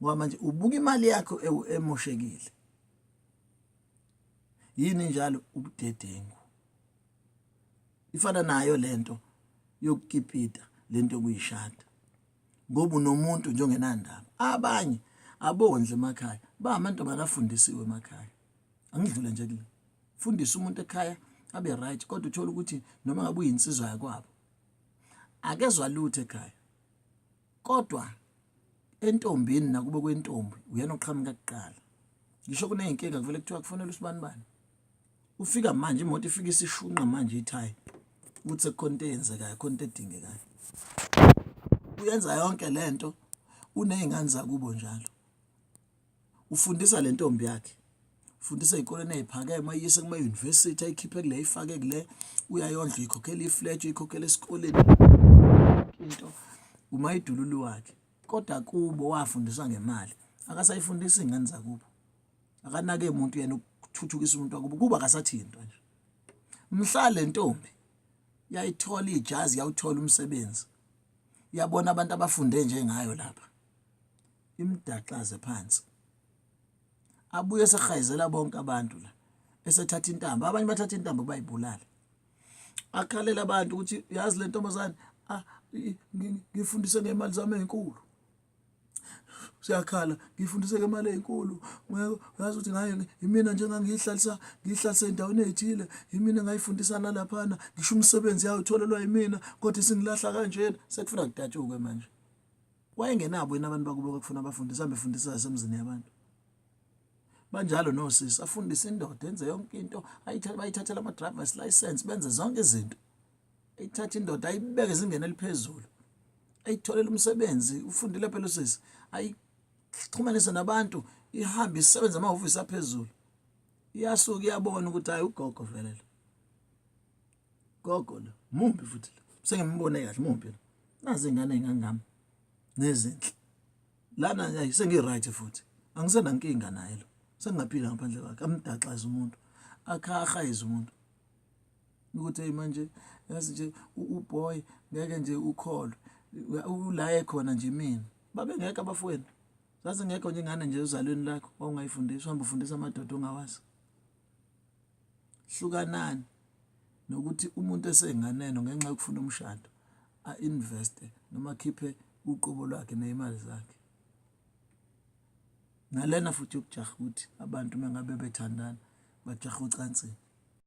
Ngoba manje ubuka imali yakho emoshekile. Yini njalo ubudedengu. Ifana nayo lento yokukipita lento yokuyishada. Ngoba unomuntu nje ongenandaba. Abanye abondle emakhaya, ba amantombazane afundisiwe emakhaya. Angidlule nje kule. Fundisa umuntu ekhaya abe right kodwa uthola ukuthi noma ngabe uyinsizwa yakwabo akezwa lutho ekhaya. Kodwa entombini nakubo kwentombi uyena oqhamuka kuqala. Ngisho kuney'nkinga kuvele kuthiwa kufonela usibanibani. Ufika manje imoto ifika isishunqa manje ithayi ukuthi sekukhona into eyenzekayo, khona into edingekayo. Uyenza yonke le nto uney'ngane zakubo njalo. Ufundisa le ntombi yakhe ufundisa ey'koleni ey'phakeme ayiyise kuma-university ayikhiphe kule ayifake kule uyayondla uyikhokhela iflat uyikhokhela esikoleni into umayidululu wakhe kodwa kubo wafundiswa ngemali akasayifundisi iy'ngane zakubo akanake muntu yena ukuthuthukisa umuntu wakubo kuba akasathintwa nje mhla le ntombi yayithola ijazi yawuthola umsebenzi yabona abantu abafunde njengayo lapha imdaxaze phansi abuye esehayizela bonke abantu la esethatha intambo abanye bathatha intambo bayibulale akhalela abantu ukuthi yazi le ntombazane ah ngifundise ngemali zami ezinkulu siyakhala ngifundise ngemali ezinkulu uyazi ukuthi ngaye imina nje ngangiyihlalisa ngiyihlalisa endaweni ezithile imina ngayifundisa nalaphana ngisho umsebenzi yayo utholelwa yimina kodwa isingilahla kanjena sekufuna kudatshukwe manje Wayengenabo yini abantu bakubo kwakufuna abafundisi ahambe efundisa yasemzini yabantu. Banjalo nosisi afundise indoda enze yonke into bayithathela ama-drivers license benze zonke izinto. Ayithathe indoda ayibeke ezingeni eliphezulu. Ayitholele umsebenzi ufundile phela usisi ayixhumanise nabantu ihambe isebenze amahhovisi aphezulu. Iyasuka iyabona ukuthi hayi ugogo vele lo. Gogo lo mumbi futhi lo sengimbone kahle mumbi lo nazi ingane engangami nezinhle lana nje sengi-right futhi angisenankinga naye lo sengingaphila ngaphandle kwakhe amdaxaze umuntu akhahayize umuntu ukuthi hey manje yazi nje uboy ngeke nje ukholwe ula ekhona nje mina babengekho abafowenu zazingekho nje ingane nje uzalweni lakho wawungayifundisa uhamba ufundisa amadoda ongawazi Hlukanani nokuthi umuntu esenganeno ngenxa yokufuna umshado a-investe noma akhiphe uqobo lwakhe ney'mali zakhe. Nalena futhi yokujaha ukuthi abantu uma ngabe bethandana bajahe ocansini.